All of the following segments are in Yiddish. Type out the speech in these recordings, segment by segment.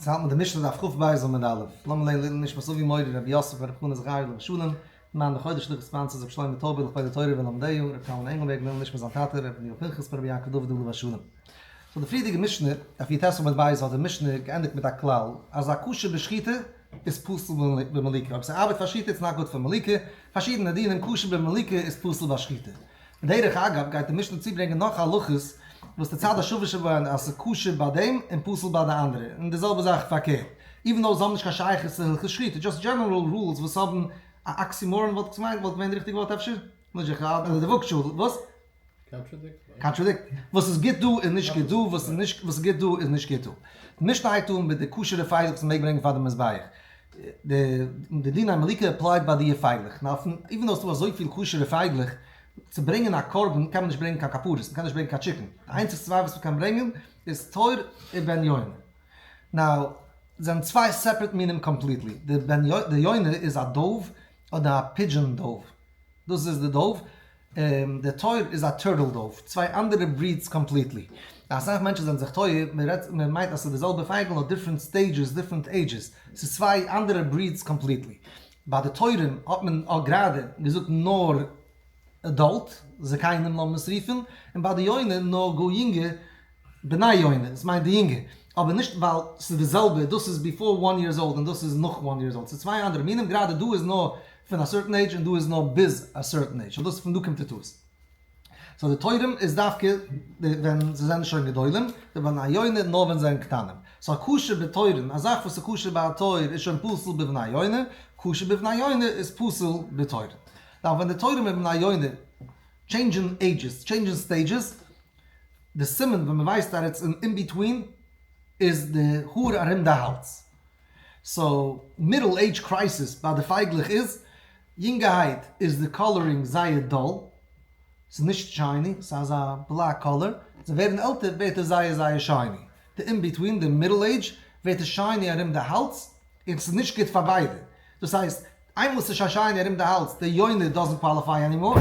יעצט האלט מען די משנה דף כ"ב עמוד א', לאמיר לערנען לעילוי נשמת אבי מורי רבי יוסף ברב חנא זכרי' עליו השלום, מאן דחודש לוחות sponsors רבי שלמה טויבער לכבוד התורה ולומדיה, רבי קלמן ענגלבערג לעילוי נשמת זיין טאטע רבי דניאל פנחס ברבי יעקב דוד עליו השלום. so די פריערדיגע משנה, דף י"ט עמוד ב' האט די משנה געענדיגט מיט א כלל אז א כשר בשחיטה איז פסול במליקה, אויב ס'ארבעט פאר שחיטה it's not good פאר מליקה, פארשידענע דינים כשר במליקה איז פסול ביי שחיטה. בדרך אגב גייט די משנה צוברענגען נאך הלכות וואס די צד השווה שבהן אז ס'איז כשר ביי דעם און פסול ביי די אנדערע, און די זעלבע זאך פארקערט, even though זיי האבן נישט קיין שייכות צו הלכות שחיטה, just general rules וואס האבן א oxymoron וואלט געמיינט וואלט געווען די ריכטיגע ווארט אפשר? נישט זיכער, אדער די וואגשאל, וואס? contradict. וואס איז גוט דא איז נישט גוט דא, וואס איז נישט וואס איז גוט דא איז נישט גוט דא. די משנה הייבט אן מיט די כשר'ע פייגלעך וואס מ'מעג ברענגען פאר די מזבח. די דיני מליקה apply ט ביי די פייגלעך. נאר אפן, even though ס'דא אזויפיל כשר'ע פייגלעך, צו ברענגען א קרבן קען מען נישט ברענגען קיין כפרות, מ'קען נישט ברענגען קיין chicken. די איינציגסטע צוויי וואס מ'קען ברענגען איז תור און בן יונה. now, זענען צוויי separate מינים completely. די בן די יונה איז א dove אדער א pigeon dove. דאס איז די dove. די תור איז א turtle dove, צוויי אנדערע breeds completely. אסאך מענטשן זענען זיך טועה, מען רעדט מען מיינט אז ס'איז די זעלבע פייגל נאר different stages different ages, ס'איז צוויי אנדערע breeds completely. ביי די תורים האט מען גראדע געזאגט נאר adult זקנים לאמיר עס רופן, און ביי די יונה נאר גאר יונגע בני יונה, דאס מיינט די יונגע, אבער נישט ווייל ס'איז די זעלבע, דאס איז before one years old און דאס איז נאך one years old, ס'איז צוויי אנדערע מינים, גראדע דא איז נאר פון א certain age און דא איז נאר ביז א certain age, so דאס פון דא קומט די טעות. so די תורים איז דווקא ווען זיי זענען שוין גדולים, די בני יונה נאר ווען זיי זענען קטנים. so א כשר בתורין, א זאך וואס איז כשר ביי א תור איז שוין פסול בבני יונה, כשר בבני יונה איז פסול בתורין. now ווען די תורים און בני יונה change ן ages, change ן stages, די סימן ווען מ'ווייסט אז it's in between איז די האר ארום די האלז. so middle age crisis ביי די פייגלעך איז, יונגערהייט איז די coloring זייער dull, ס'איז נישט shiny, ס'איז אזא black color, זיי ווערן עלטער ווערט עס זייער זייער shiny. די in between, די middle age, ווערט עס shiny ארום די האלז, און ס'איז נישט גוט פאר ביידע. דאס הייסט, איינמאל ס'איז שוין shiny ארום די האלז, די יונה doesn't qualify anymore,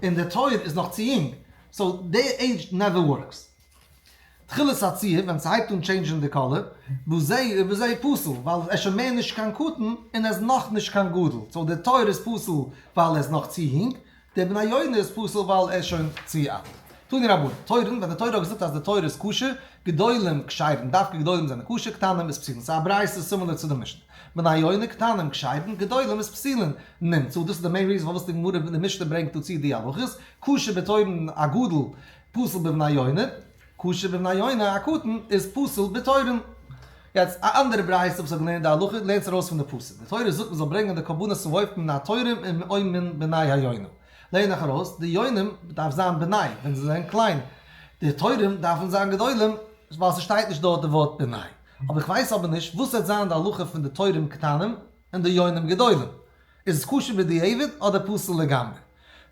און די תור איז נאך צו יונג, so די age never works. תחילת הצהוב, ווען ס'הייבט אן change ן די color, בזה ובזה פסול, ווייל ער איז שוין מער נישט קיין קטן, און ער איז נאך נישט קיין גדול, so די תור איז פסול ווייל ער איז נאך צו יונג, די בני יונה איז פסול ווייל ער איז שוין צו אלט. תנו רבנן, תורין, ווען די תורה האט געזאגט אז די תור איז כשר, גדולים כשרים, דווקא גדולים זענען כשר, קטנים איז פסולין. ס'איז א ברייתא similar צו די משנה. בני יונה קטנים כשרים, גדולים איז פסולין. נמצא, דאס איז די main reason פארוואס די גמרא די משנה ברענגט דא צו די הלכות, כשר בתורין א גדול פסול בבני יונה, כשר בבני יונה א קטן איז פסול בתורין. יעצט א אנדערע ברייתא וואס האט געלערנט די הלכה לערנט ארויס פון די פסוק. די תורה זאגט מען זאל ברענגען די קרבנות העוף מן התורים או מן בני היונה. לערן איך ארויס, די יונים דארף זיין בני ווען זיי זענען קליין, די תורים דארפן זיין גדולים ווייל ס'שטייט נישט דארט די ווארט בני. אבער איך ווייס אבער נישט וואס וועט זיין די הלכה פון די תורים קטנים און די יונים גדולים. איז עס כשר בדיעבד אדער פסול לגמרי?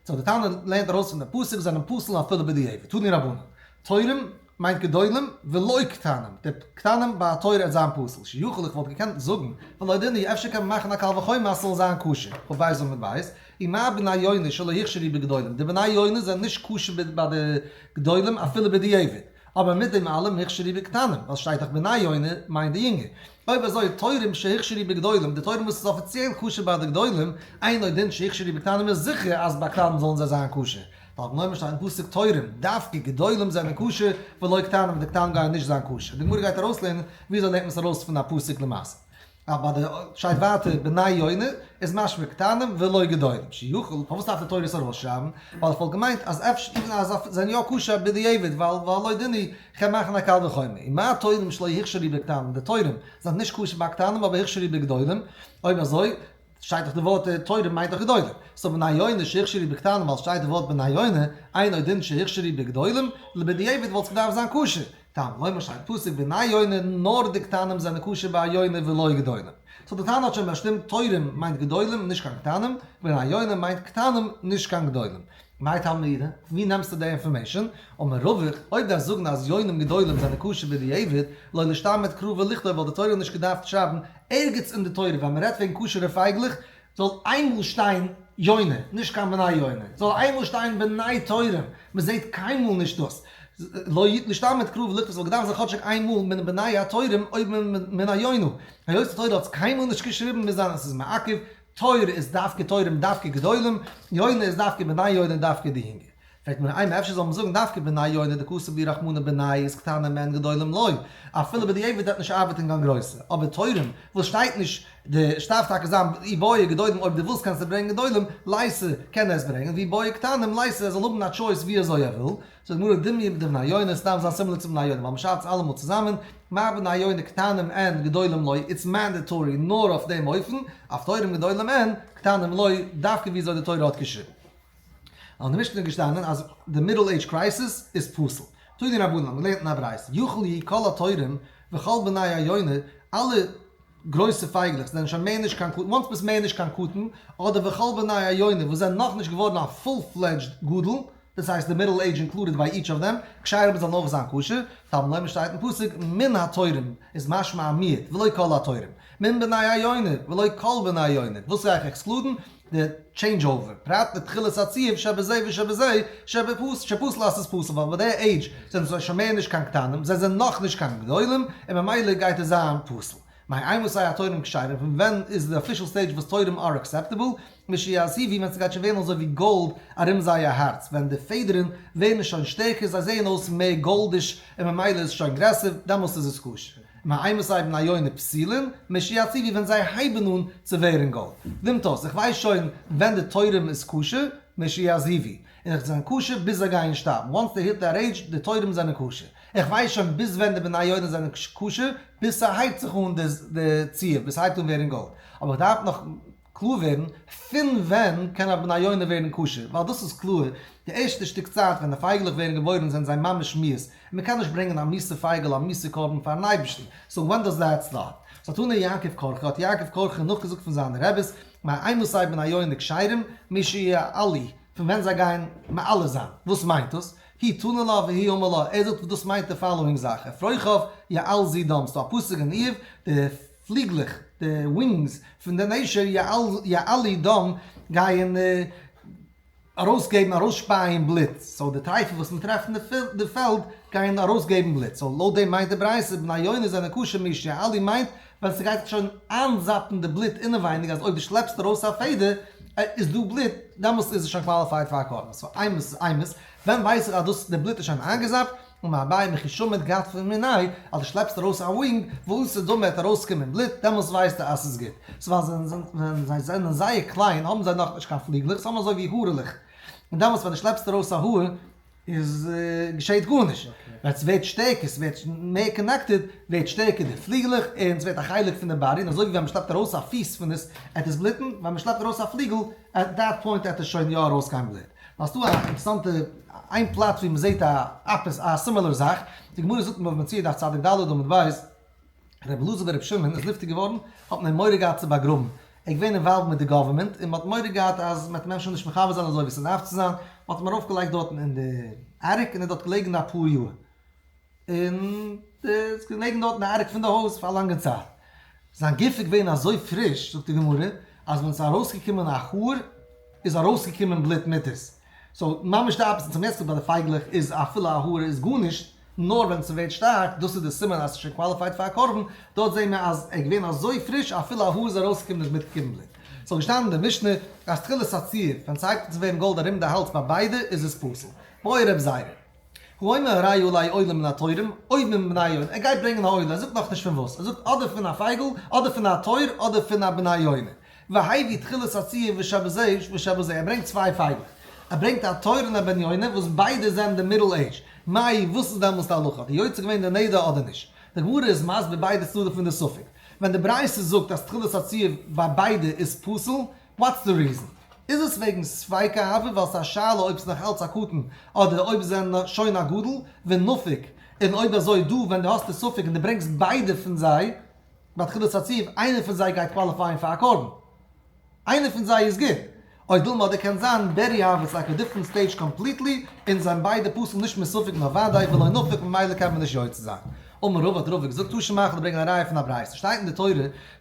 so די תנא לערנט ארויס פון די פסוק זענען פסול אפילו בדיעבד. תנו רבנן, תורים מיינט גדולים ולא קטנים, די קטנים ביי א תור עט זיין פסול, שיכול איך וואלט געקענט זאגן ולא דין הוא אפשר קען מען מאכן א קל וחומר אז ס'זאל זיין כשר, כ"ב עמוד ב', ומה בני יונה שלא הוכשרו בגדולים, די בני יונה זענען נישט כשר ביי די גדולים אפילו בדיעבד. אבער מיט דעם אלעם הוכשרו בקטנים, ווייל שטייט דאך בני יונה מיינט די יונגע. אויב אזוי תורים שהוכשרו בגדולים, די תורים וואס איז אפיציעל כשר ביי די גדולים, אינו דין שהוכשרו בקטנים איז זיכער אז ביי קטנים זאלן זיי זיין כשר. תלמוד לומר שטייט אין פסוק תורים, דווקא גדולים זענען כשר ולא קטנים, די קטנים גייען נישט זיין כשר. די גמרא גייט ארויסלערנען וויאזוי לערנט מען עס ארויס פון א פסוק למעשה. אבער ביי די שטייט ווייטער בני יונה איז משמע קטנים ולא גדולים שיכול, פארוואס דארף די תורה עס ארויסשרייבן? ווייל איך וואלט געמיינט אז אפשר even אז זיי זענען יא כשר בדיעבד ווייל והלא דין הוא כ'קען מאכן א קל וחומר ומה תורים שלא הוכשרו בקטנים די תורים זענען נישט כשר ביי קטנים אבער הוכשרו בגדולים אויב אזוי שטייט דאך די ווארט תורים מיינט דאך גדולים so בני יונה שהוכשרו בקטנים ווייל שטייט די ווארט בני יונה אינו דין שהוכשרו בגדולים לבדיעבד וואלט עס געדארפט זיין כשר. תלמוד לומר שטייט פסוק בני יונה נאר די קטנים זענען כשר ביי א יונה ולא גדולים. so די תנא האט שוין באשטימט תורים מיינט גדולים נישט קיין קטנים, בני יונה מיינט קטנים נישט קיין גדולים. מאי טעמא אידא? פון ווי נעמסטו די information? אמר רבא, אויב דארפסט זאגן אז יונים גדולים זענען כשר בדיעבד, לא לישתמיט קרא ולכתוב וואלט די תורה נישט געדארפט שרייבן ערגעץ אין די תורה ווען מ'רעדט וועגן כשר'ע פייגלעך זאל איינמאל שטיין יונה, נישט קיין בני יונה, זאל איינמאל שטיין בני תורים, מען זעט קיינמאל נישט דאס. לא לישתמיט קרא ולכתוב ס'וואלט געדארפט זיין כאטשיג איין מאל מן בני התורים או מן היונה, היות די תורה האט עס קיינמאל נישט געשריבן מוז זיין אז ס'איז מעכב, תור איז דווקא תורים דווקא גדולים, יונה איז דווקא בני יונה דווקא די יונגע. פרעגט מען אימא אפשר זאל מען זאגן דווקא בני יונה דכתב להו רחמנא בני איז קטנים אין גדולים לא, אפילו בדיעבד וועט נישט ארבעטן קיין גרויסע, אבער תורים וואס שטייט נישט די ס'דארף טאקע זיין אי בעי גדולים אויב דו ווילסט קענסטו ברענגען גדולים, ליתי קען ער עס ברענגען, ואי בעי קטנים ליתי ער זאל האבן א טשויס ווי אזוי ער וויל, זאגט די גמרא דומיא דבני יונה עס דארף זיין סימילער צו בני יונה ווייל מ'שרייבט עס אלעמאל צוזאמען, מה בני יונה קטנים אין גדולים לא, איטס מענדעטארי נאר אויף דעם אופן, אף תורים גדולים אין, קטנים לא, דווקא ווי אזוי די תורה האט געשריבן. און די משנה איז געשטאנען אז די middle age crisis איז פסול. תנו רבנן האבן געלערנט אין א ברייתא, יכול יהו כל התורים וכל בני היונה, אלע גרויסע פייגלעך זענען שוין מער נישט קיין קטן, once ביסט מער נישט קיין קטן, אדער וכל בני היונה וואס זענען נאכנישט געווארן א full fledged גדול, דאס הייסט די middle age included ביי each of them, כשרים זאלן אויך זיין כשר, תלמוד לומר שטייט אין פסוק מן התורים איז משמע א מיעוט, ולא כל התורים, מן בני היונה, ולא כל בני היונה, וואס גיי איך exclude ן? די change over, פרט לתחילת הציהוב שבזה ושבזה, שפסול אז ס'איז פסול ווייל ביי די עידזש זענען זיי שוין מער נישט קיין קטנים, זיי זענען נאכנישט קיין גדולים, און ממילא גייט עס זיין פסול. מאימתי התורים כשרים, פון ווען איז די official stage וואס תורים are acceptable? משיזהיבו ווען ס'גייט שוין ווערן אזוי ווי גאלד ארום זייער הארץ, ווען די פעדערן ווערן שוין שטערקער, זיי זעען אויס מער goldish און ממילא איז עס שוין גרעסער, דעמאלסט איז עס כשר. מאימתי בני יונה פסולין, משיצהיבו ווען זיי הייבן אן צו ווערן גאלד. נעמט אויס, איך ווייס שוין ווען די תורים איז כשר, משיזהיבו, און איך זענען כשר ביז זיי גייען שטארבן, once they hit that age, די תורים זענען כשר. איך ווייס שוין ביז ווען די בני יונה זענען כשר, ביז ס'הייבט זיך אן די ציהוב, ביז ס'הייבט אן ווערן גאלד. אבער איך דארף נאך קלאר ווערן, פון ווען קען א בני יונה ווערן כשר? ווייל דאס איז קלאר, די ערשטע שטיק צייט ווען די פייגלעך ווערן געבוירן זענען זיי ממש מיאוס, און מען קען נישט ברענגען א מיאוסע פייגל א מיאוסע קרבן פארן אייבערשטן, so when does that start? So תנא יעקב כרכא, האט יעקב כרכא נאכגעזאגט פון זיינע רעביס, מאימתי בני יונה כשרים, משיעלו, פון ווען זיי גייען מעלה זיין. וואס מיינט דאס? הוא תני לה והוא אמר לה, ער זאגט וואס דאס מיינט די following זאך, אפרוחיו יעלזו דם, ס'דא א פסוק אין איוב, די פליגלעך, די wings, פון די נשר יעלו דם גייען ארויסגעבן ארויסשפייען בלוט, so די טרייפע וואס מען טרעפט אין די פעלד גייען ארויסגעבן בלוט, so לויט דעם מיינט די ברייתא בני יונה זענען כשר משיעלו מיינט ווען ס'גייט זיך שוין איינזאפן די בלוט אינעווייניג אז אויב דו שלעפסט ארויס א פעדער איז דא בלוט דעמאלסט איז עס שוין qualified פאר א קרבן, so אימת אימת ווען ווייס איך אז דאס די בלוט איז שוין איינגעזאפט? אמר אביי מכי שמיט גדפא מיניה אז דו שלעפסט ארויס א wing ואתי דמא וועט ארויסקומען בלוט דעמאלסט ווייסטו אז ס'איז גוט. So ווייל ווען זיי זענען זייער קליין האבן זיי נאכנישט קיין פליגלעך, זיי האבן אזוי ווי הארעלעך, און דעמאלסט ווען דו שלעפסט ארויס א האר איז געשעהט גארנישט, ווען ס'ווערט שטערקער, ס'ווערט מער connected, ווערט שטערקער די פליגלעך און ס'ווערט א חלק פון די body, און אזוי ווי ווען מ'שלעפט ארויס א פיס פון עס עט עס בלוטן, ווען מ'שלעפט ארויס א פליגל at that point עט עס שוין יא ארויסגיין בלוט. האסטו א אינטערעסאנטע איין פלאץ ווי מ'זעהט א עפעס א similar זאך, די גמרא זאגט אין בבא מציעא דף צדיק ד' עמוד ב', רבי אלעזר ברבי שמעון איז נפטר געווארן, האט מען אים מורא געהאט צו באגראבן, ער איז געווען involved מיט די government, און מ'האט מורא געהאט אז מ'וועט אים אפשר נישט מכבד זיין אזוי ווי ס'דארף צו זיין, מ'האט אים ארויפגעלייגט דארטן אין די attic און ער איז דארט געלעגן אפאר יאר. און איז געלעגן דארט אין די attic פון די הויז פאר א לאנגע צייט. זיין גוף איז געווען אזוי פריש, זאגט די גמרא, אז ווען ס'איז ארויסגעקומען א האר, איז ארויסגעקומען בלוט מיט עס. So ממש די opposite, צום יעצט ביי די פייגלעך איז אפילו א האר איז גארנישט, נאר ווען ס'ווערט שטארק, דאס איז די סימן אז ס'איז שוין qualified פאר א קרבן, דארט זעהן מיר אז ער איז געווען אזוי פריש אפילו א האר איז ארויסגעקומען איז מיטגעקומען בלוט. ס'איז געשטאנען אין די משנה אז תחילת הציהוב, ווען ס'הייבט אן צו ווערן גאלד ארום די האלז ביי ביידע איז עס פסול. בעי רב זירא. האומר הרי עלי עולה מן התורים, או מן בני יונה, ער גייט ברענגען א עולה, ער זאגט נאכנישט פון וואס, ער זאגט אדער פון א פייגל, אדער פון א תור, אדער פון א בני יונה. והביא תחילת הציהוב ושבזה ושבזה, ער ברענגט צוויי פייגלעך, ער ברענגט א תור און א בן יונה וואס ביידע זענען די middle age, מאי וואס איז דעמאלס די הלכה, האט ער יוצא געווען די נדר אדער נישט? די גמרא איז מסביר ביידע צדדים פון די ספק, ווען די ברייתא זאגט אז תחילת הציהוב ביי ביידע איז פסול, what's the reason? איז עס וועגן ספיקא הוי ווייל ס'איז א שאלה אויב ס'איז נאך אלץ א קטן אדער אויב זענען שוין א גדול ונפיק, און אויב אזוי דא ווען דו האסט די ספק און דו ברענגסט ביידע פון זיי ביי תחילת הציהוב איינער פון זיי גייט qualify ען פאר א קרבן איינער פון זיי איז גוט או דילמא אדער קען זיין ברי הוי it's like a different stage completely און זענען ביידע פסול נישט מספק נאר וודאי ולא נפיק ממילא קען מען נישט יוצא זיין. אמר רבא האט רבא געזאגט תא שמע כ'וועל ברענגען א ראיה פון א ברייתא שטייט אין די תורה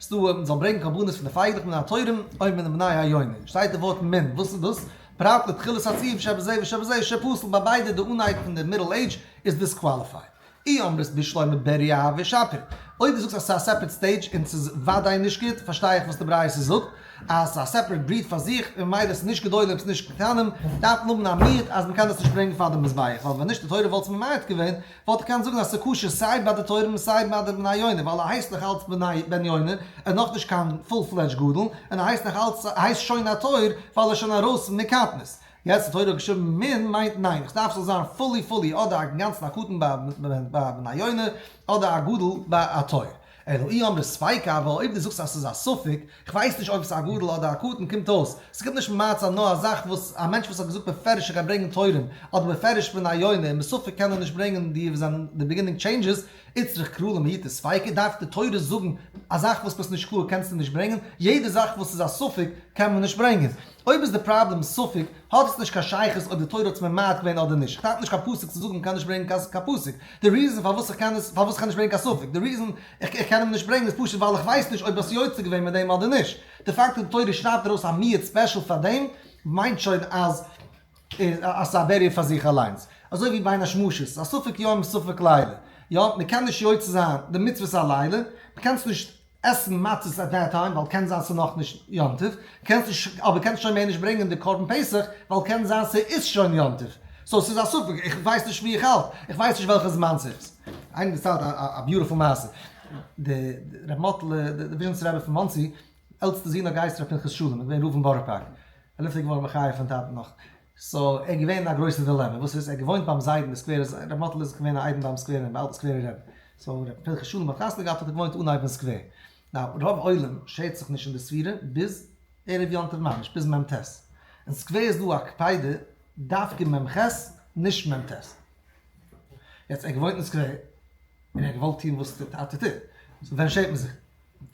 ס'דא מען זאל ברענגען קרבנות פון די פייגלעך מן התורים או מן בני היונה שטייט די ווארט מן וואס איז דאס? פרט לתחילת הצעיב שבזה ושבזה שפסול ביי ביידע די אנהייב פון די מידל עידזש איז דיסקוואליפייד. אי אמרת בשלמא בריה הוי שפיר. אויב דו זאגסט אז ס'איז א סעפערעט סטעידזש און ס'איז וודאי נישט גוט, פארשטיי איך וואס די ברייתא זאגט, אז ס'איז א סעפערעט בריד פאר זיך, און ממילא ס'איז נישט גדולים און ס'איז נישט קטנים, דארף מען האבן א מיעוט אז מ'קען עס נישט ברענגען פאר די מזבח, ווייל ווען נישט די תורה וואלט עס ממעט געווען, וואלט איך געקענט זאגן אז ס'איז כשר סיי ביי די תורים און סיי ביי די בני יונה, ווייל ער הייסט נאך אלץ בן יונה, ער איז נאכנישט קיין פול פלעדזש גדול, און ער הייסט נאך אלץ, ער הייסט שוין א תור, ווייל ער איז שוין ארויס מקטנות. יעצט די תורה האט געשריבן מין מיינט ניין, איך דארף ס'זאל זיין פולי פולי אדער א גאנצן א קטן ביי בני יונה אדער א גדול ביי א תור. אלא אי אמרת ספיקא אבל אויב דו זאגסט אז ס'איז א ספק, כ'ווייס נישט אויב ס'איז א גדול אדער א קטן קומט אויס ס'קומט נישט ממעט זיין נאר א זאך וואס א מענטש וואס האט געזאגט בפירוש איך גיי ברענגען תורים אדער בפירוש בני יונה און מספק קען ער נישט ברענגען די וואס זענען די ביגינינג טשעינדזשעס איצטריך קרא למעוטי ספיקא דארף די תורה זאגן א זאך וואס ביסט נישט קלאר קענסטו נישט ברענגען יעדע זאך וואס איז א ספק קען מען נישט ברענגען. אויב איז די פראבלעם ספק, האט עס נישט קיין שייכות אויב די תורה האט עס ממעט געווען אדער נישט. איך דארף נישט קיין פסוק צו זאגן מ'קען נישט ברענגען קיין פסוק. די reason פארוואס איך קען עס, פארוואס איך קען נישט ברענגען קיין ספק, די reason איך איך קען אים נישט ברענגען איז פשוט ווייל איך ווייס נישט אויב האסט יוצא געווען מיט דעם אדער נישט. די פאקט אז די תורה שרייבט ארויס א מיעוט special פאר דעם, מיינט שוין אז אז ס'איז א barrier פאר זיך אליינס. אזוי ווי בין השמשות, א ספק יום ספק לילה. יא, מ'קען נישט יוצא זיין די מצוות הלילה, מ'קען עס נישט עסן מצות at that time ווייל קען זיין ס'איז נאכנישט יום טוב, קענסט נישט אבער קענסט שוין מער נישט ברענגען די קרבן פסח ווייל קען זיין ס'איז שוין יום טוב, so ס'איז א ספק, איך ווייס נישט ווי איך האלט, איך ווייס נישט וועלכע זמן ס'איז. איינער דערציילט א beautiful מעשה, די ר' מאטעלע די וויזשניצער רבי פון מאנסי, עלטסטע זון האט געהייסן ר' פנחס שלום, איז געווען רב אין בארא פארק, ער איז נפטר געווארן בחייו פון טאטן נאך, so ער איז געווען אין א גרויסע דילעמע, וואס איז, ער האט געוואוינט ביים זיידן די סקווערע, ר' מאטעלע איז געווען א איידעם ביים סקווערע ביים אלטן סקווערע רבי, so ר' פנחס שלום האט חתונה געהאט האט ער געוואוינט אנהייב אין סקווער, now רוב עולם שערט זיך נישט אין די ספירה ביז ערב יום טוב ממש ביז מ ט, אין סקווער איז דא א קפידה דווקא מ ח נישט מ ט, יעצט ער האט געוואוינט אין סקווער און ער האט געוואלט טון וואס די טאטע טוט, so ווען שערט מען זיך?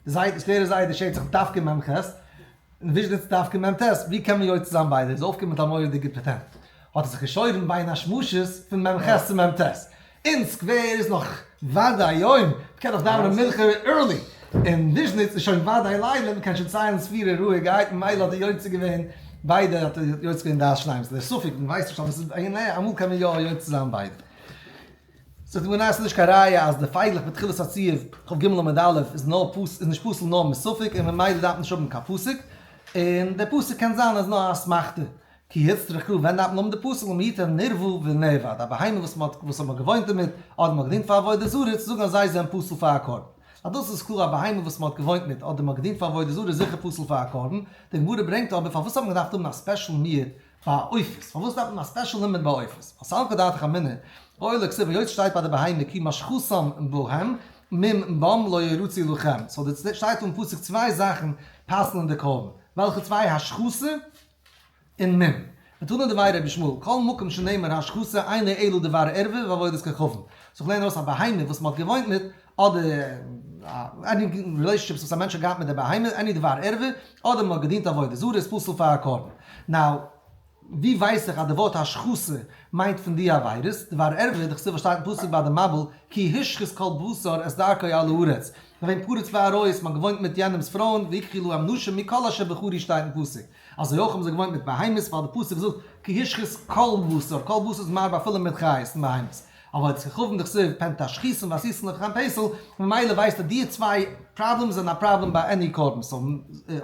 די זיידע, סקווערע זיידע שערט זיך דווקא מ ח, און וויזשניץ דווקא מ ט, ווי קען מען יוצא זיין ביידע? איז אויפגעקומען מיט א מורא'דיגע פאטענט, האט ער זיך געשוירן בין השמשות פון מ ח צו מ ט, אין סקווער איז נאך וודאי יום, מ'קען נאך דאווענען מנחה early, אין וויזשניץ איז שוין וודאי לילה, מ'קען שוין ציילן ספירה רואיגערהייט, ממילא האט ער יוצא געווען ביידע, האט ער יוצא געווען דעת שניהם, ס'איז דער ספק, מ'ווייסט נישט אבער ס'איז אמאל קען מען יא יוצא זיין ביידע. זאגט די גמרא ס'איז נישט קיין ראיה אז די פייגלעך בתחילת הציוב כ ג עמוד א' איז נאר פס איז נישט פסול נאר מספק און ממילא דארף מען נישט האבן קיין פסוק, און די פסוק קען זיין אז נאר א אסמכתא, כי הצטרך קרא ווען דארף מען האבן די פסוק למעוטי נרבע ונאבד א בהמה וואס מ'האט וואס האט מען געוואוינט דערמיט אדער מ'האט געדינט פאר עבודה זרה צו זאגן אז זיי זענען פסול פאר א קרבן. אז דאס איז קלאר א בהמה וואס מ'האט געוואוינט מיט אדער מ'האט געדינט פאר עבודה זרה איז זיכער פסול פאר א קרבן, די גמרא ברענגט אבער פארוואס האט מען געדארפט האבן א special מיעוט ביי עופות, פארוואס דארף מען א special לימוד ביי עופות? ווייל סלקא דעתך אמינא, הואיל וכתיב היות שטייט ביי די בהמה כי משחתם בהם מום בם לא ירצו לכם, so די שטייט אין פסוק צוויי זאכן פסל'ן די קרבן, וועלכע צוויי? השחתה און מום. ותנא דבי רבי ישמעאל, כל מקום שנאמר השחתה אינו אלא דבר ערווה ועבודת כוכבים. so כ'לערן ארויס א בהמה וואס מ'האט געוואוינט מיט, אדער any relationships וואס א מענטש האט געהאט מיט די בהמה, any דבר ערווה, אדער מ'האט געדינט עבודה זרה איז פסול פאר א קרבן. now, ווי ווייס איך אז די ווארט השחתה מיינט פון די עבירות? דבר ערווה, דכתיב וואס שטייט אין פסוק ביי די מבול, כי השחית כל בשר את דרכו על הארץ. געווען פרוץ ועריות, מ'האט געוואוינט מיט יענעמ'ס פרויען, ויקחו להם נשים מכל אשר בחרו שטייט אין פסוק. אזוי אויך האבן זיי געוואוינט מיט בהמות, ווייל די פסוק זאגט כי השחית כל בשר, כל בשר איז מרבה אפילו מיט חיות און בהמות. עבודת כוכבים דכתיב פן תשחיתון ועשיתם לכם פסל, ממילא ווייסטו די צוויי problems זענען א פראבלעם ביי any קרבן, so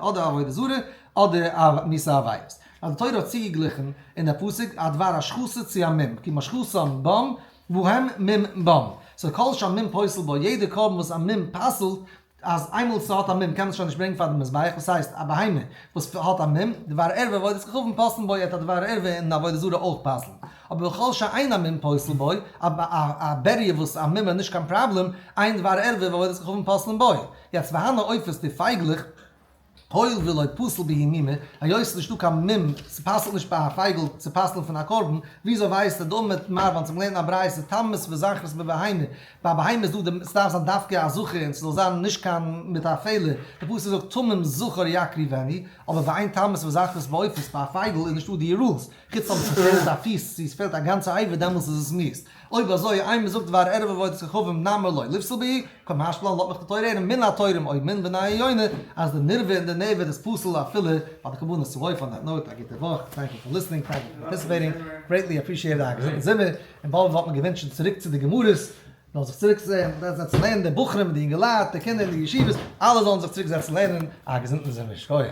אדער עבודה זרה אדער א מיתה עבירות. אז די תורה האט צוגעגליכן אין די פסוק א דבר השחתה צו א מום, כי משחתם בם והם מום בם, so כל שהמום פוסל בו, יעדע קרבן וואס א מום פסל'ט, אז איינמאל ס'האט א מום קען מען עס שוין נישט ברענגן פאר די מזבח, וואס הייסט א בהמה וואס האט א מום, דבר ערווה ועבודת כוכבים פוסלין בו וועט א דבר ערווה און עבודה זרה אויך פסל'ן, אבער וכל שאין המום פוסל בו, א בריה וואס א מום איז נישט קיין פראבלעם, אין דבר ערווה ועבודת כוכבים פוסלין בו. יעצט והני עופות די פייגלעך, הואיל ולא פסיל בהו מומא, היות ס'איז נישטא קיין מום, ס'פסל'ט נישט ביי א פייגל צו פסל'ן פון א קרבן, וויאזוי ווייסטו דאמר מר ווייל צום לערנען א ברייתא תמות וזכרות בבהמה, ביי א בהמה איז דא די ס'דארף זיין דווקא א זכר און ס'זאל זיין נישט קיין מיט א פעלער, די פסוק זאגט תמים זכר יקריבנו, אבער ואין תמות וזכרות בעופות, ביי א פייגל איז נישטא די rules, חוץ אויב ס'פעלט א פיס צו ס'פעלט א גאנצע אבר דעמאלס איז עס מיאוס. אויב אזוי איינמאל מ'זאגט דבר ערב עבודת כוכבים נמי לא ליפסל בהו, קא משמע לן לאזט מיך די תורה הערן מן התורם או מן בני היונה אז די נרבע און די נעבד איז פסול אפילו ביי די קרבנות העוף on that note א גוטע וואך, thank you for listening, thank you for participating, greatly appreciated א געזונטן זומער, און באלד וואלט מען געווינטשן צוריק צו די גמרות, זאלן זיך צוריק זעצן לערנען, די בחורים, די אינגעלייט, די קינדער אין די ישיבות, אלע זאלן זיך צוריק זעצן לערנען, א געזונטן זומער, שכוח.